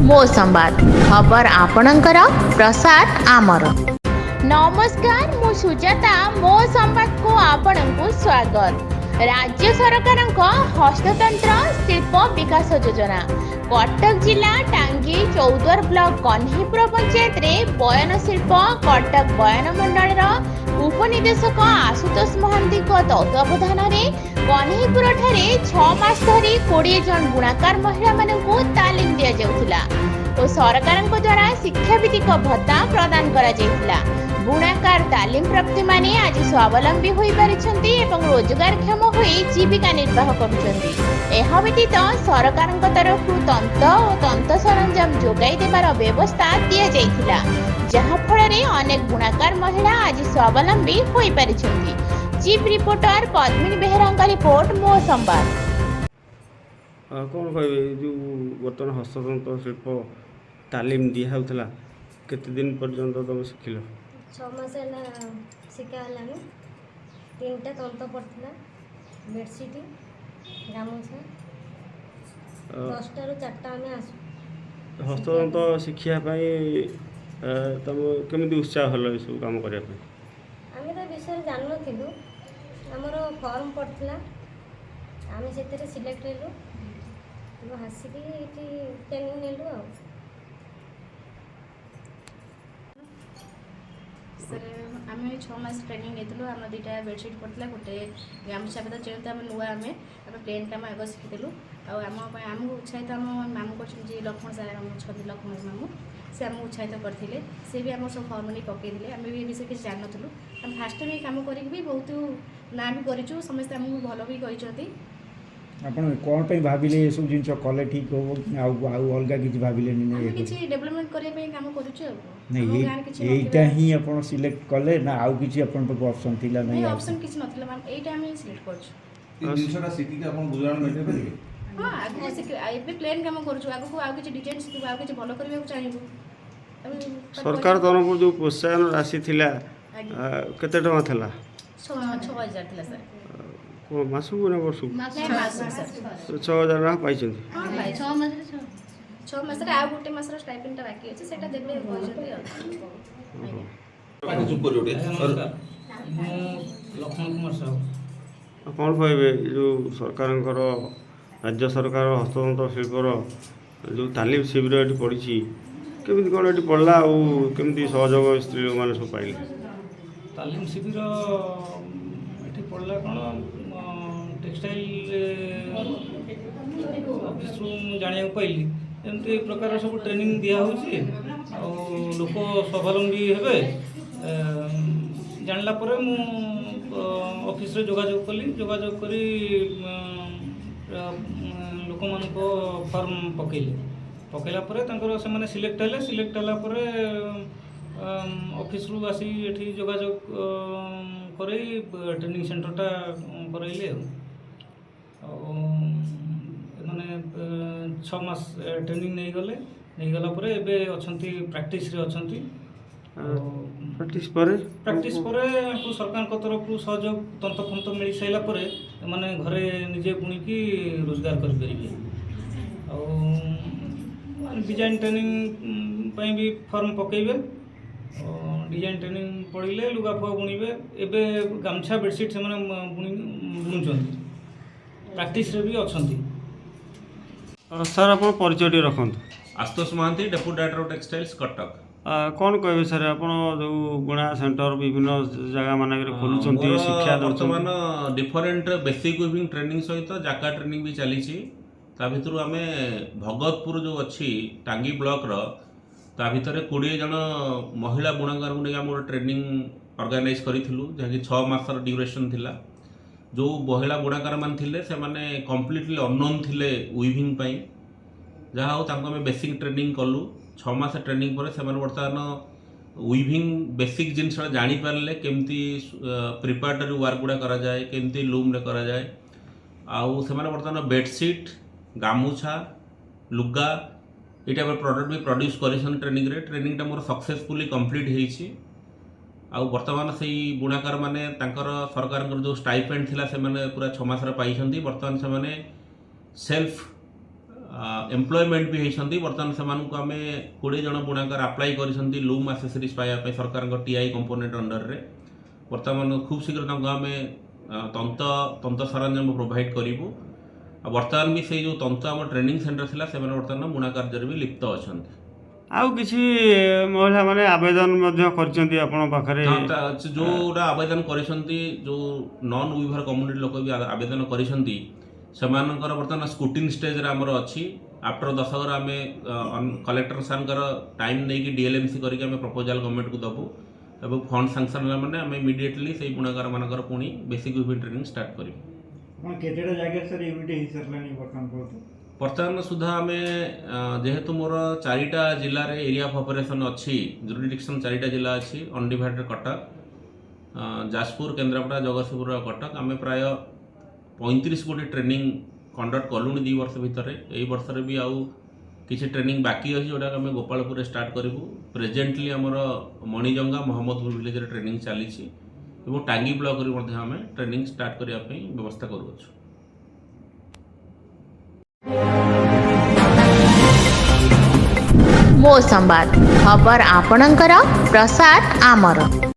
ମୋ ସମ୍ବାଦ, ଖବର ଆପଣଙ୍କର, ପ୍ରସାର ଆମର। ନମସ୍କାର, ମୁଁ ସୁଜାତା, ମୋ ସମ୍ବାଦକୁ ଆପଣଙ୍କୁ ସ୍ୱାଗତ। ରାଜ୍ୟ ସରକାରଙ୍କ ହସ୍ତତନ୍ତ୍ର ଶିଳ୍ପ ବିକାଶ ଯୋଜନା କଟକ ଜିଲ୍ଲା ଟାଙ୍ଗୀ ଚୌଦ୍ୱାର ବ୍ଲକ କହ୍ନେଇପୁର ପଞ୍ଚାୟତରେ ବୟନ ଶିଳ୍ପ କଟକ ବୟନ ମଣ୍ଡଳର ଉପନିର୍ଦ୍ଦେଶକ ଆଶୁତୋଷ ମହାନ୍ତିଙ୍କ ତତ୍ତ୍ୱାବଧାନରେ କହ୍ନେଇପୁରଠାରେ 6 ମାସ ଧରି 20 ଜଣ ବୁଣାକାର ମହିଳାମାନଙ୍କୁ ତାଲିମ ଦିଆଯାଉଥିଲା ଓ ସରକାରଙ୍କ ଦ୍ୱାରା ଶିକ୍ଷାଭିତ୍ତିକ ଭତ୍ତା ପ୍ରଦାନ କରାଯାଇଥିଲା। ବୁଣାକାର ତାଲିମ ପ୍ରାପ୍ତିମାନେ ଆଜି ସ୍ୱାବଲମ୍ବୀ ହୋଇପାରିଛନ୍ତି ଏବଂ ରୋଜଗାରକ୍ଷମ ହୋଇ ଜୀବିକା ନିର୍ବାହ କରୁଛନ୍ତି। ଏହା ବ୍ୟତୀତ ସରକାରଙ୍କ ତରଫରୁ ତନ୍ତ ଓ ତନ୍ତ ସରଞ୍ଜାମ ଯୋଗାଇ ଦେବାର ବ୍ୟବସ୍ଥା ଦିଆଯାଇଥିଲା, ଯାହାଫଳରେ ଅନେକ ବୁଣାକାର ମହିଳା ଆଜି ସ୍ୱାବଲମ୍ବୀ ହୋଇପାରିଛନ୍ତି। ଚିଫ୍ ରିପୋର୍ଟର ପଦ୍ମିନୀ ବେହେରାଙ୍କ ରିପୋର୍ଟ, ମୋ ସମ୍ବାଦ। ଆଉ କ'ଣ କହିବେ, ଏଇ ଯେଉଁ ବର୍ତ୍ତମାନ ହସ୍ତତନ୍ତ ଶିଳ୍ପ ତାଲିମ ଦିଆହେଉଥିଲା, କେତେ ଦିନ ପର୍ଯ୍ୟନ୍ତ ତୁମେ ଶିଖିଲ? 6 ମାସ ହେଲା ଶିଖା ହେଲାଣି। ତିନିଟା ତନ୍ତ ପଡ଼ିଥିଲା, ବେଡ଼ସିଟ୍, ଗାମୁଛା। 10ଟାରୁ 4ଟା ଆମେ ଆସୁ। ହସ୍ତତନ୍ତ ଶିଖିବା ପାଇଁ ତମେ କେମିତି ଉତ୍ସାହ ହେଲ ଏସବୁ କାମ କରିବା ପାଇଁ? ଆମେ ତ ବିଷୟରେ ଜାଣିନଥିଲୁ। ଆମର ଫର୍ମ ପଡ଼ିଥିଲା, ଆମେ ସେଥିରେ ସିଲେକ୍ଟ ହେଲୁ ଏବଂ ଆସିକି ଏଇଠି ଟ୍ରେନିଂ ନେଲୁ ଆଉ। ସାର୍, ଆମେ 6 ମାସ ଟ୍ରେନିଂ ନେଇଥିଲୁ। ଆମର ଦୁଇଟା ବେଡ଼ସିଟ୍ ପଡ଼ିଥିଲା, ଗୋଟେ ଗାମୁଛା। ତ ଯେହେତୁ ଆମେ ନୂଆ, ଆମେ ଆମେ ପ୍ଲେନ୍ କାମ ଆଗ ଶିଖିଥିଲୁ। ଆଉ ଆମ ପାଇଁ ଆମକୁ ଉତ୍ସାହିତ ଆମ ମାମୁଁ କରିଛନ୍ତି, ଯିଏ ଲକ୍ଷ୍ମଣ ସାର୍ ଆମ ଅଛନ୍ତି, ଲକ୍ଷ୍ମଣ ମାମୁଁ, ସେ ଆମକୁ ଉତ୍ସାହିତ କରିଥିଲେ। ସେ ବି ଆମର ସବୁ ଫର୍ମ ନେଇ ପକାଇଥିଲେ। ଆମେ ବି ଏ ବିଷୟରେ କିଛି ଜାଣିନଥିଲୁ। ଆମେ ଫାର୍ଷ୍ଟ ଟାଇମ୍ ଏ କାମ କରିକି ବି ବହୁତ ନାଁ ବି କରିଛୁ। ସମସ୍ତେ ଆମକୁ ଭଲ ବି କହିଛନ୍ତି। ଆପଣ କ'ଣ ପାଇଁ ଭାବିଲେ ଏସବୁ ଜିନିଷ କଲେ ଠିକ୍ ହେବ କି ଆଉ ଆଉ ଅଲଗା କିଛି ଭାବିଲେନି? ଆମେ ନାଇଁ, କିଛି ଡେଭଲପମେଣ୍ଟ କରିବା ପାଇଁ କାମ କରୁଛୁ ଆଉ କ'ଣ। ନାଇଁ, ଆମ ଗାଁରେ କିଛି ଏଇଟା ନଥିଲା। ହିଁ ଆପଣ ସିଲେକ୍ଟ କଲେ ନା ଆଉ କିଛି ଆପଣଙ୍କ ପାଖକୁ ଅପସନ୍ ଥିଲା? ନାଇଁ, ନାଇଁ, ଆଉ ଅପସନ୍ କିଛି ନଥିଲା ମ୍ୟାମ୍। ଏଇଟା ଆମେ ସିଲେକ୍ଟ କରୁଛୁ। ଏଇ ଜିନିଷଟା ଶିଖିକି ଆପଣ ଗୁଜୁରାଣ ମେଣ୍ଟେଇ ପାରିବେ? ହଁ, ଆଗକୁ ଶିଖି ଏବେ ପ୍ଲେନ୍ କାମ କରୁଛୁ। ଆଗକୁ ଆଉ କିଛି ଡିଜାଇନ୍ ଶିଖିବୁ, ଆଉ କିଛି ଭଲ କରିବାକୁ ଚାହିଁବୁ ଆମେ। ସରକାର ତରଫରୁ ଯେଉଁ ପ୍ରୋତ୍ସାହନ ରାଶି ଥିଲା, କେତେ ଟଙ୍କା ଥିଲା? 6000 ଥିଲା ସାର୍। କ'ଣ ମାସକୁ ନା ବର୍ଷକୁ? ନାଇଁ, ମାସକୁ ସାର୍। 6000 ଟଙ୍କା ପାଇଛନ୍ତି? ହଁ, ପାଇଛୁ। 6 ମାସରେ ଆଉ ଗୋଟେ ମାସର ଷ୍ଟାଇପେଣ୍ଡଟା ବାକି ଅଛି, ସେଇଟା ଦେବେ କହିଛନ୍ତି ଆଉ। ଆଜ୍ଞା। ଚୁପ୍ କରିବ ଟିକେ। ଆଜ୍ଞା, ନମସ୍କାର। ମୁଁ ଲକ୍ଷ୍ମଣ କୁମାର ସାହୁ। ଆଉ କ'ଣ କହିବେ, ଏ ଯେଉଁ ସରକାରଙ୍କର, ରାଜ୍ୟ ସରକାର ହସ୍ତତନ୍ତ ଶିଳ୍ପର ଯେଉଁ ତାଲିମ ଶିବିର ଏଠି ପଡ଼ିଛି, କେମିତି କ'ଣ ଏଠି ପଡ଼ିଲା ଆଉ କେମିତି ସହଯୋଗ ସ୍ତ୍ରୀ ଲୋକମାନେ ସବୁ ପାଇଲେ? ତାଲିମ ଶିବିର ଏଠି ପଡ଼ିଲା କ'ଣ, ଟେକ୍ସଟାଇଲ୍ ଅଫିସରୁ ମୁଁ ଜାଣିବାକୁ ପାଇଲି ଏମିତି ଏ ପ୍ରକାର ସବୁ ଟ୍ରେନିଂ ଦିଆହେଉଛି ଆଉ ଲୋକ ସ୍ୱାବଲମ୍ବୀ ହେବେ। ଜାଣିଲା ପରେ ମୁଁ ଅଫିସରେ ଯୋଗାଯୋଗ କଲି। ଯୋଗାଯୋଗ କରି ଲୋକମାନଙ୍କ ଫର୍ମ ପକାଇଲେ। ପକାଇଲା ପରେ ତାଙ୍କର ସେମାନେ ସିଲେକ୍ଟ ହେଲେ। ସିଲେକ୍ଟ ହେଲା ପରେ ଅଫିସରୁ ଆସି ଏଠି ଯୋଗାଯୋଗ କରେଇ ଟ୍ରେନିଂ ସେଣ୍ଟରଟା କରାଇଲେ। ଆଉ ଆଉ ଏମାନେ 6 ମାସ ଟ୍ରେନିଂ ନେଇଗଲେ। ନେଇଗଲା ପରେ ଏବେ ଅଛନ୍ତି, ପ୍ରାକ୍ଟିସରେ ଅଛନ୍ତି ଆଉ ପ୍ରାକ୍ଟିସ୍ ପରେ? ପ୍ରାକ୍ଟିସ୍ ପରେ ୟାଙ୍କୁ ସରକାରଙ୍କ ତରଫରୁ ସହଯୋଗ, ତନ୍ତ ଫନ୍ତ ମିଳିସାରିଲା ପରେ ଏମାନେ ଘରେ ନିଜେ ବୁଣିକି ରୋଜଗାର କରିପାରିବେ। ଆଉ ଡିଜାଇନ୍ ଟ୍ରେନିଂ ପାଇଁ ବି ଫର୍ମ ପକାଇବେ। ଡିଜାଇନ୍ ଟ୍ରେନିଂ ପଡ଼ିଲେ ଲୁଗା ଫୁଗା ବୁଣିବେ। ଏବେ ଗାମୁଛା, ବେଡ଼ସିଟ୍ ସେମାନେ ବୁଣୁଛନ୍ତି, ପ୍ରାକ୍ଟିସରେ ବି ଅଛନ୍ତି। ସାର୍, ଆପଣ ପରିଚୟ ଟିକେ ରଖନ୍ତୁ। Ashutosh Mohanty, deputy director of textiles, Cuttack. କ'ଣ କହିବେ ସାର୍, ଆପଣ ଯେଉଁ ବୁଣା ସେଣ୍ଟର ବିଭିନ୍ନ ଜାଗା ମାନଙ୍କରେ ଖୋଲୁଛନ୍ତି, ମୋର ଶିକ୍ଷା ଦେଉଛନ୍ତି? ବର୍ତ୍ତମାନ ଡିଫରେଣ୍ଟ ବେସିକ୍ ୱିଭିଂ ଟ୍ରେନିଂ ସହିତ ଜାକା ଟ୍ରେନିଂ ବି ଚାଲିଛି। ତା ଭିତରୁ ଆମେ ଭଗତପୁର ଯେଉଁ ଅଛି ଟାଙ୍ଗୀ ବ୍ଲକର, ତା ଭିତରେ 20 ଜଣ ମହିଳା ବୁଣାକାରଙ୍କୁ ନେଇକି ଆମେ ଗୋଟେ ଟ୍ରେନିଂ ଅର୍ଗାନାଇଜ୍ କରିଥିଲୁ, ଯାହାକି 6 ମାସର ଡ୍ୟୁରେସନ୍ ଥିଲା। ଯେଉଁ ମହିଳା ବୁଣାକାରମାନେ ଥିଲେ, ସେମାନେ କମ୍ପ୍ଲିଟଲି ଅନନୋନ୍ ଥିଲେ ୱିଭିଂ ପାଇଁ। ଯାହା ହଉ, ତାଙ୍କୁ ଆମେ ବେସିକ୍ ଟ୍ରେନିଂ କଲୁ। 6 ମାସ ଟ୍ରେନିଂ ପରେ ସେମାନେ ବର୍ତ୍ତମାନ ୱିଭିଂ ବେସିକ୍ ଜିନିଷଟା ଜାଣିପାରିଲେ, କେମିତି ପ୍ରିପାରେଟରୀ ୱାର୍କ ଗୁଡ଼ା କରାଯାଏ, କେମିତି ଲୁମ୍ରେ କରାଯାଏ। ଆଉ ସେମାନେ ବର୍ତ୍ତମାନ ବେଡ଼ସିଟ୍, ଗାମୁଛା, ଲୁଗା ଏଇ ଟାଇପ୍ର ପ୍ରଡ଼କ୍ଟ ବି ପ୍ରଡ୍ୟୁସ୍ କରିଛନ୍ତି ଟ୍ରେନିଂରେ। ଟ୍ରେନିଂଟା ମୋର ସକ୍ସେସଫୁଲି କମ୍ପ୍ଲିଟ୍ ହେଇଛି। ଆଉ ବର୍ତ୍ତମାନ ସେଇ ବୁଣାକାରମାନେ ତାଙ୍କର ସରକାରଙ୍କର ଯେଉଁ ଷ୍ଟାଇପେଣ୍ଡ ଥିଲା, ସେମାନେ ପୁରା 6 ମାସର ପାଇଛନ୍ତି। ବର୍ତ୍ତମାନ ସେମାନେ ସେଲ୍ଫ ଏମ୍ପ୍ଲୟମେଣ୍ଟ ବି ହେଇଛନ୍ତି। ବର୍ତ୍ତମାନ ସେମାନଙ୍କୁ ଆମେ 20 ଜଣ ବୁଣାକାର ଆପ୍ଲାଏ କରିଛନ୍ତି ଲୁମ୍ ଆସେସରିଜ୍ ପାଇବା ପାଇଁ ସରକାରଙ୍କ ଟିଆଇ କମ୍ପୋନେଣ୍ଟ ଅଣ୍ଡରରେ। ବର୍ତ୍ତମାନ ଖୁବ୍ ଶୀଘ୍ର ତାଙ୍କୁ ଆମେ ତନ୍ତ ସରଞ୍ଜାମ ପ୍ରୋଭାଇଡ଼ କରିବୁ। ଆଉ ବର୍ତ୍ତମାନ ବି ସେଇ ଯେଉଁ ତନ୍ତ ଆମ ଟ୍ରେନିଂ ସେଣ୍ଟର ଥିଲା, ସେମାନେ ବର୍ତ୍ତମାନ ବୁଣା କାର୍ଯ୍ୟରେ ବି ଲିପ୍ତ ଅଛନ୍ତି। ଆଉ କିଛି ମହିଳାମାନେ ଆବେଦନ ମଧ୍ୟ କରିଛନ୍ତି ଆପଣଙ୍କ ପାଖରେ? ହଁ, ସେ ଯୋଉଟା ଆବେଦନ କରିଛନ୍ତି, ଯୋଉ ନନ୍ ୱିଭର କମ୍ୟୁନିଟି ଲୋକ ବି ଆବେଦନ କରିଛନ୍ତି, ସେମାନଙ୍କର ବର୍ତ୍ତମାନ ସ୍କ୍ରୁଟିନି ଷ୍ଟେଜରେ ଆମର ଅଛି। ଆଫ୍ଟର ଦଶହରା ଆମେ କଲେକ୍ଟର ସାର୍ଙ୍କର ଟାଇମ୍ ନେଇକି ଡିଏଲ୍ଏମ୍ସି କରିକି ଆମେ ପ୍ରପୋଜାଲ ଗଭର୍ଣ୍ଣମେଣ୍ଟକୁ ଦେବୁ ଏବଂ ଫଣ୍ଡ ସାଙ୍କସନ୍ ହେଲା ମାନେ ଆମେ ଇମିଡ଼ିଏଟଲି ସେଇ ବୁଣାକାରମାନଙ୍କର ପୁଣି ବେସିକ୍ ୱିଭିଂ ଟ୍ରେନିଂ ଷ୍ଟାର୍ଟ କରିବୁ। ଆପଣ କେତେଟା ଜାଗାରେ ସାର୍ ୟୁନିଟ୍ ହେଇସାରିଲାଣି ବର୍ତ୍ତମାନ ପର୍ଯ୍ୟନ୍ତ? ବର୍ତ୍ତମାନ ସୁଦ୍ଧା ଆମେ ଯେହେତୁ ମୋର ଚାରିଟା ଜିଲ୍ଲାରେ ଏରିଆ ଅଫ୍ ଅପରେସନ୍ ଅଛି, ଜୁରିଡିକ୍ସନ୍ ଚାରିଟା ଜିଲ୍ଲା ଅଛି, ଅନଡିଭାଇଡେଡ଼ କଟକ, ଯାଜପୁର, କେନ୍ଦ୍ରାପଡ଼ା, ଜଗତସିଂହପୁର ଆଉ କଟକ, ଆମେ ପ୍ରାୟ 35 ଗୋଟି ଟ୍ରେନିଂ କଣ୍ଡକ୍ଟ କଲୁଣି 2 ବର୍ଷ ଭିତରେ। ଏଇ ବର୍ଷରେ ବି ଆଉ କିଛି ଟ୍ରେନିଂ ବାକି ଅଛି, ଯେଉଁଟାକି ଆମେ ଗୋପାଳପୁରରେ ଷ୍ଟାର୍ଟ କରିବୁ। ପ୍ରେଜେଣ୍ଟଲି ଆମର ମଣିଜଙ୍ଗା, ମହମ୍ମଦପୁର ଭିଲେଜରେ ଟ୍ରେନିଂ ଚାଲିଛି ଏବଂ ଟାଙ୍ଗି ବ୍ଲକରେ ମଧ୍ୟ ଆମେ ଟ୍ରେନିଂ ଷ୍ଟାର୍ଟ କରିବା ପାଇଁ ବ୍ୟବସ୍ଥା କରୁଅଛୁ। ମୋ ସମ୍ବାଦ, ଖବର ଆପଣଙ୍କର, ପ୍ରସାର ଆମର।